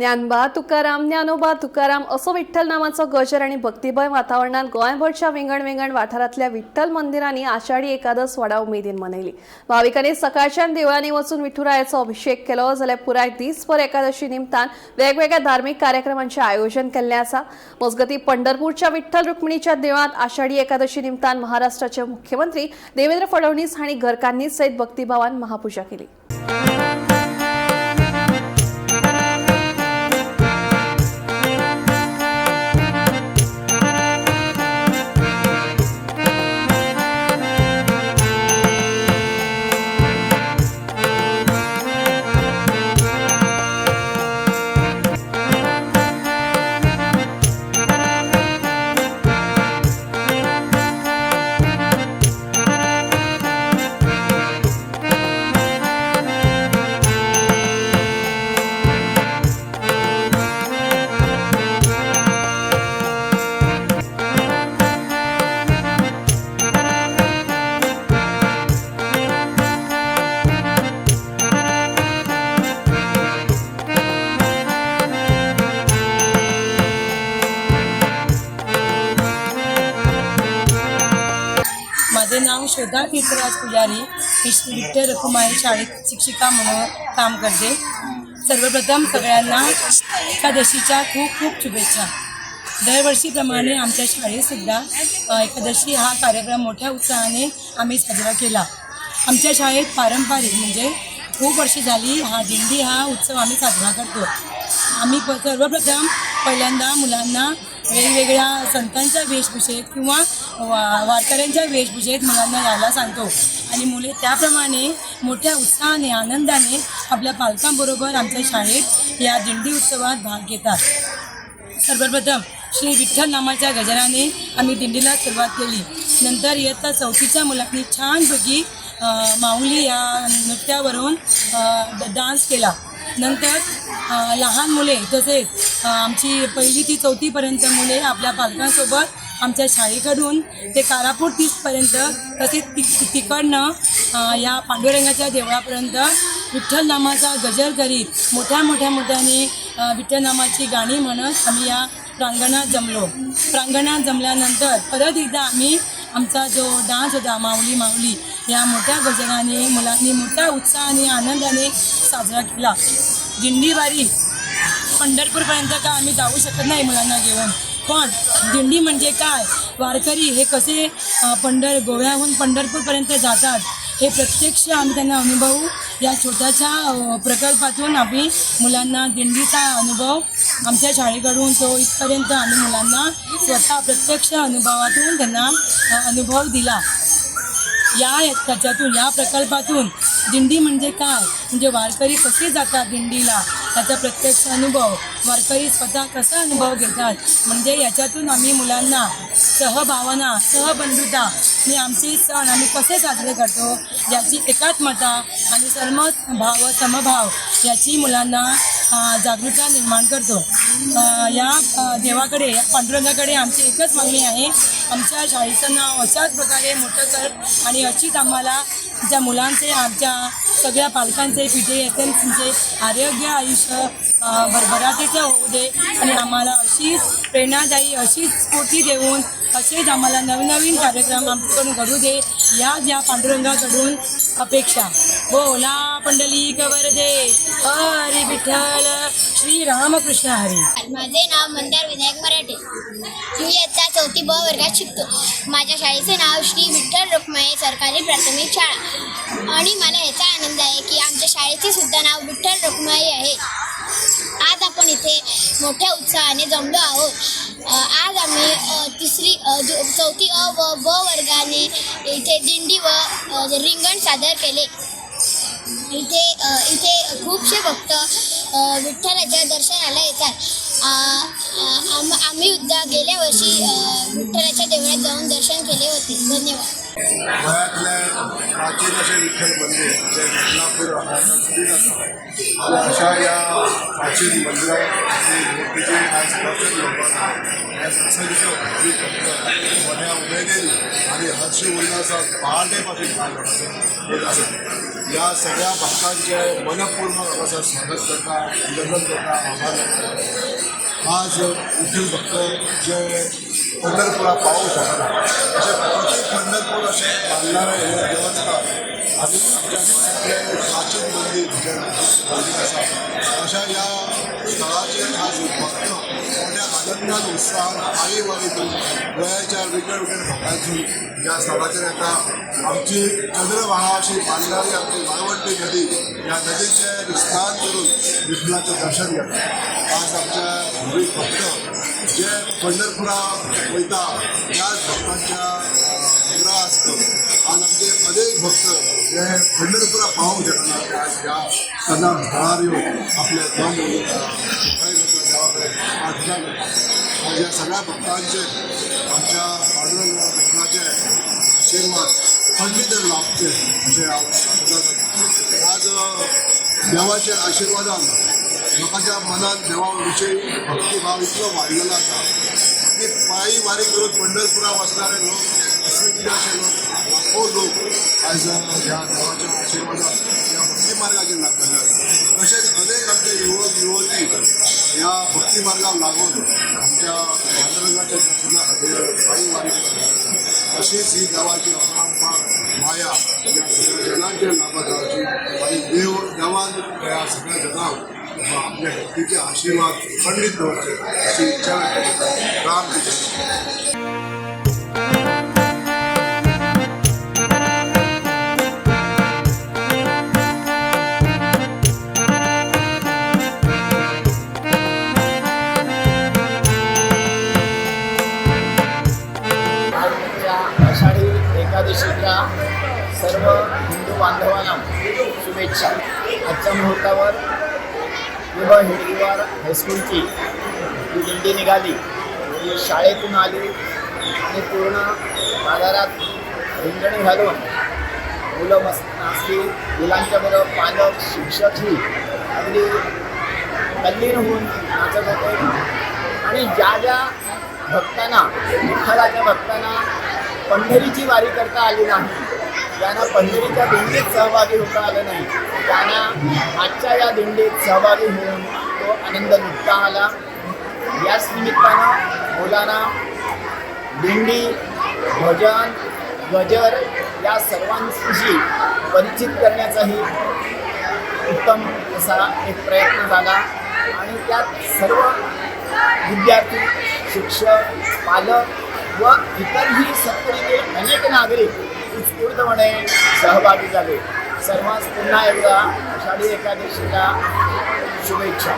ज्ञानबा तुकाराम, ज्ञानोबा तुकाराम असो विठ्ठल नामाचो गजर आनी भक्तिमय वातावरणात गोंयभरच्या विंगड विंगड वाठारांतल्या विठ्ठल मंदिरांनी आषाढी एकादस व्हडा उमेदीन मनयली. भाविकांनी सकाळच्यान देवळांनी वचून विठुरायाचो अभिषेक केलो, जाल्यार पुराय दीसभर एकादशी निमतान वेगवेगळ्या धार्मिक कार्यक्रमांचे आयोजन केल्लें आसा. मजगतीं पंढरपूरच्या विठ्ठल रुक्मिणीच्या देवळांत आषाढी एकादशी निमतान महाराष्ट्राचे मुख्यमंत्री देवेंद्र फडणवीस हांणी घरकान्नी सयत भक्तिभावान महापूजा केली. माझे नाव श्वेता तीर्थराज पुजारी. मी श्री विठ्ठल रखुमाई शाळेत शिक्षिका म्हणून काम करते. सर्वप्रथम सगळ्यांना एकादशीच्या खूप खूप शुभेच्छा. दरवर्षीप्रमाणे आमच्या शाळेतसुद्धा एकादशी हा कार्यक्रम मोठ्या उत्साहाने आम्ही साजरा केला. आमच्या शाळेत पारंपरिक म्हणजे खूप वर्ष झाली हा दिंडी हा उत्सव आम्ही साजरा करतो. आम्ही सर्वप्रथम पहिल्यांदा मुलांना वेगवेगळ्या संतांच्या वेशभूषेत किंवा वारकऱ्यांच्या वेशभूषेत मुलांना यायला सांगतो आणि मुले त्याप्रमाणे मोठ्या उत्साहाने आनंदाने आपल्या पालकांबरोबर आमच्या शाळेत या दिंडी उत्सवात भाग घेतात. सर्वप्रथम श्री विठ्ठल नामाच्या गजराने आम्ही दिंडीला सुरुवात केली. नंतर इयत्ता चौथीच्या मुलांनी छानपैकी माऊली या नृत्यावरून डान्स केला. नंतर लहान मुले तसेच आमची पहिली ती चौथीपर्यंत मुले आपल्या पालकांसोबत आमच्या शाळेकडून ते कारापूर 30पर्यंत तसेच तिकडनं या पांडुरंगाच्या देवळापर्यंत विठ्ठल नामाचा गजर करीत मोठ्या मोठ्या मोठ्याने विठ्ठल नामाची गाणी म्हणत आम्ही या प्रांगणात जमलो. प्रांगणात जमल्यानंतर परत एकदा आम्ही आमचा जो डान्स होता माऊली माऊली या मोठ्या गजराने मुलांनी मोठ्या उत्साहाने आनंदाने साजरा केला. दिंडीवारी पंढरपूरपर्यंत का आम्ही जाऊ शकत नाही मुलांना घेऊन, पण दिंडी म्हणजे काय, वारकरी हे कसे गोव्याहून पंढरपूरपर्यंत जातात हे प्रत्यक्ष आम्ही त्यांना अनुभवू. या छोट्याशा प्रकल्पातून आम्ही मुलांना दिंडीचा अनुभव आमच्या शाळेकडून तो इथपर्यंत आम्ही मुलांना स्वतः प्रत्यक्ष अनुभवातून त्यांना अनुभव दिला. या त्याच्यातून या प्रकल्पातून दिंडी म्हणजे काय, म्हणजे वारकरी कसे जातात दिंडीला त्याचा प्रत्यक्ष अनुभव, वारकरी स्वतः कसा अनुभव घेतात, म्हणजे याच्यातून आम्ही मुलांना सहभावना, सहबंधुता आणि आमचे सण आम्ही कसे साजरे करतो याची एकात्मता आणि सर्वभाव समभाव याची मुलांना जागरूकता निर्माण करतो. या देवाकडे, या पांडुरंगाकडे आमची एकच मागणी आहे, आमच्या शाळेचं नाव अशाच प्रकारे मोठं कर आणि अशीच आम्हाला आमच्या मुलांचे, आमच्या सगळ्या पालकांचे, PTA SMCचे आरोग्य आयुष्य भरभराटीचं होऊ दे आणि आम्हाला अशीच प्रेरणादायी अशीच स्फूर्ती देऊन असेच आम्हाला नवनवीन कार्यक्रम आमच्याकडून घडू दे या ज्या पांडुरंगाकडून अपेक्षा. बोला पंडलिक वरदे हरी विठ्ठल श्री रामकृष्ण हरी. माझे नाव मंदार विनायक मराठे. मी इयत्ता चौथी ब वर्गात शिकतो. माझ्या शाळेचे नाव श्री विठ्ठल रुक्माई सरकारी प्राथमिक शाळा आणि मला याचा आनंद आहे की आमच्या शाळेचे सुद्धा नाव विठ्ठल रुक्माई आहे. आज आपण इथे मोठ्या उत्साहाने जमलो आहोत. आज आम्ही तिसरी चौथी अ व ब वर्गाने इथे दिंडी व रिंगण सादर केले. इथे इथे खूपसे भक्त विठ्ठलाच्या दर्शनाला येतात. आम्ही सुद्धा गेल्या वर्षी विठ्ठलाच्या देवळात जाऊन दर्शन केले होते. धन्यवाद. गोंयांतलें प्राचीन अशें विठ्ठल मंदीर जें बदलापूर हांगा स्थित आसा आनी अशा ह्या प्राचीन मंदिराची मूर्तीचें आयज दर्शन घेवपाक हे असंख्य भावीक भक्त मोठ्या उमेदीन आनी हर्ष उल्हासात पहाटे पासून कांय जाणां येत आसात. ह्या सगळ्या भक्तांचे मनपूर्वक हांगासर स्वागत करता, अभिनंदन करता, आभार व्यक्त करता. आज विठ्ठल भक्त जे पंढरपुरा पावूंक शकना अशें प्रति पंढरपूर अशें मानणारें हें देवस्थान आनी आमच्या गोंयांतलें प्राचीन मंदीर जें मंदीर आसा अशा ह्या स्थळाचेर आज भक्त मोठ्या आनंदान उत्साहान पांयी वारी करून गोंयाच्या वेगळ्या वेगळ्या भागांतून ह्या स्थळाचेर येता. आमची चंद्रभागा अशी मानणारी आमची वाळवंटी नदी, ह्या नदीचेर स्नान करून विठ्ठलाचें दर्शन घेता. आज आमच्या भावीक भक्त जे पंढरपुरा वयता त्याच भक्तांच्या आग्रह आज आमचे अनेक भक्त जे पंढरपुरा पावूंक शकना ते आज ह्या सदा स्थळार येवन आपलें मन सुखाय करता, देवा कडेन प्रार्थना करता. आज ह्या सगळ्या भक्तांचे आमच्या पांडुरंग विठ्ठलाचे आशिर्वाद खंडीत लाभचे अशें हांव प्रार्थना करता. आज देवाच्या आशिर्वादान लोकांच्या मनात देवा विशयी भक्तिभाव इतलो वाडलेलो आसा की पायी वारी करून पंढरपुरा वचणारे लोक, असंख्य असे लोक, लाखो लोक आज ह्या देवाच्या आशिर्वादान ह्या भक्ती मार्गाचेर लागलेले आसा. तशेंच अनेक आमचे युवक युवती ह्या भक्ती मार्गाक लागून आमच्या पांडुरंगाच्या दर्शना खातीर पायी वारी करतात. अशीच ही देवाची अपरंपार माया ह्या सगळ्या जनांचेर लाभत रावची आनी देव देवान ह्या सगळ्या जनांक आपल्या भक्तीचे आशिर्वाद खंडीत दवरचे अशी इच्छा व्यक्त करता. राम कृष्ण. आजच्या आषाढी एकादशीच्या सर्व हिंदू बांधवांना शुभेच्छा. आजच्या मुहूर्तावर विभा हेडगेवार हायस्कूलची जी दिंडी निघाली, ती शाळेतून आली आणि पूर्ण बाजारात रिंगण घालून मुलं मस्त नाचली. मुलांच्या बरोबर पालक, शिक्षकही अगदी तल्लीन होऊन नाचत होते. आणि ज्या ज्या भक्तांना, विठ्ठलाच्या भक्तांना पंढरीची वारी करता आली नाही, ज्यांना पंढरीच्या दिंडीत सहभागी होता आलं नाही, त्यांना आजच्या या दिंडीत सहभागी होऊन तो आनंद लुटता आला. याच निमित्तानं मुलांना दिंडी, भजन, गजर या सर्वांशी परिचित करण्याचाही उत्तम असा एक प्रयत्न झाला. आणि त्यात सर्व विद्यार्थी, शिक्षक, पालक व इतरही सत्तरीतील अनेक नागरिक उत्स्फूर्तपणे सहभागी झाले. सर्वांस पुन्हा एकदा आषाढी एकादशीला शुभेच्छा.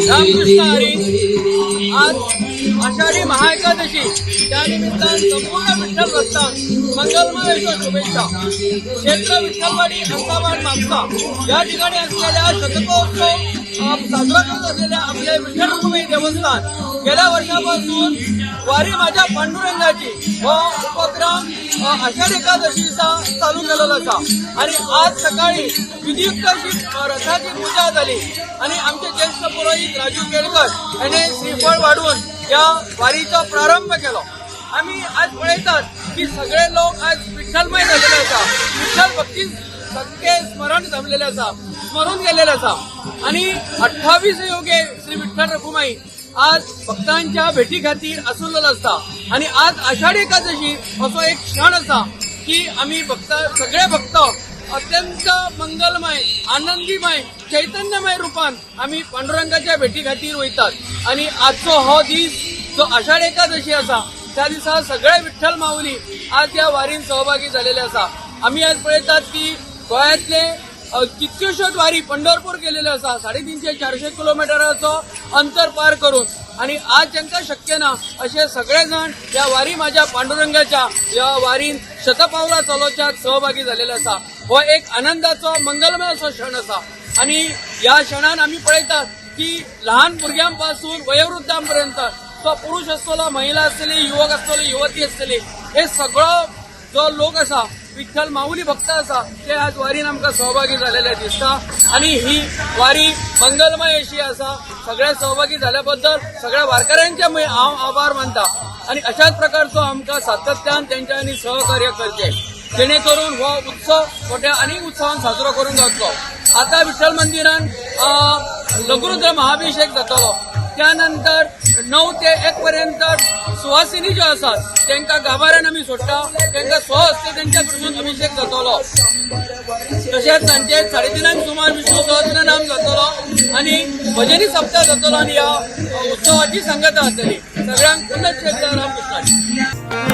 रामकृष्ण हरी. आज आषाढी महाएकादशी, त्या निमित्तान संपूर्ण विठ्ठल भक्तांक मंगलमय अशो शुभेच्छा. क्षेत्र विठ्ठलवाडी, अंताबाद, म्हापसा या ठिकाणी असलेल्या शतकोत्सव साजरा करत असलेल्या आपले विठ्ठल रुक्मिणी देवस्थान गेल्या वर्षापासून वारी माझ्या पांडुरंगाची हो उपक्रम आषाढ एकादशी दिसा चालू केलेलो आसा आणि आज सकाळी विधियुक्त अशी रथाची पूजा झाली आणि आमचे ज्येष्ठ पुरोहित राजू केळकर यांनी श्रीफळ वाढवून या वारीचा प्रारंभ केलो. आम्ही आज पळयतात की सगळे लोक आज विठ्ठलमय झालेले आसा. विठ्ठल भक्ती सगळे स्मरण जमलेले आसा, स्मरून गेलेले आसा आणि 28 योगे श्री विठ्ठल रखुमाई आज भक्तांच्या भेटी खातीर आसुल्लो आसता आणि आज आषाढी एकादशी असो एक क्षण आसा की आमी भक्त, सगळे भक्त अत्यंत मंगलमय, आनंदीमय, चैतन्यमय रूपान आमी पांडुरंगाच्या भेटी खातीर वयतात. आणि आजचो हो दीस जो आषाढ एकादशी आसा, त्या दिसा सगळे विठ्ठल माऊली आज या वारीन सहभागी झालेले आसा. आमी आज पळयतात की गोंयांतले कितक्योश्योच वारी पंढरपूर गेलेल्यो आसा, 350 400 किलोमिटराचो अंतर पार करून. आणि आज जांकां शक्य ना असे सगळे जाण या वारी माझ्या पांडुरंगाच्या या वारीन शतपावला चलोवच्यात सहभागी झालेले आसा. हो एक आनंदाचो, मंगलमय असो क्षण आसा आणि ह्या क्षणान आमी पळयतात की लहान भुरग्यांपासून वयोवृद्धांपर्यंत, तो पुरुष आसतलो, महिला आसतली, युवक आसतलो, युवती आसतली, हे सगळो जो लोक आसा, विठ्ठल माऊली भक्त आसा, ते आज वारीन आमकां सहभागी झालेले दिसता आणि ही वारी मंगलमय अशी आसा. सगळे सहभागी झाल्याबद्दल सगळ्या वारकऱ्यांचे हांव आभार मानता आणि अशाच प्रकारचो आमकां सातत्यान तेंच्यांनी सहकार्य करचें, जेणे करून हो उत्सव मोठ्या आनीक उत्सवान साजरो करून जातलो. आता विठ्ठल मंदिरान लघुरुद्र महाभिषेक जातलो. त्यानंतर 9 ते 1 पर्यंत सुवासिनी ज्यो आसात तांकां गाभाऱ्यान आमी सोडटा. तांकां स्वहस्ते तेंच्या कडसून अभिषेक जातलो. तशेंच सांजे 3:30 सुमार विष्णू सहस्रनाम जातलो आणि भजनी सप्ताह जातलो आणि ह्या उत्सवाची सांगता जातली. सगळ्यांक पुनश्च एकदा रामकृष्ण.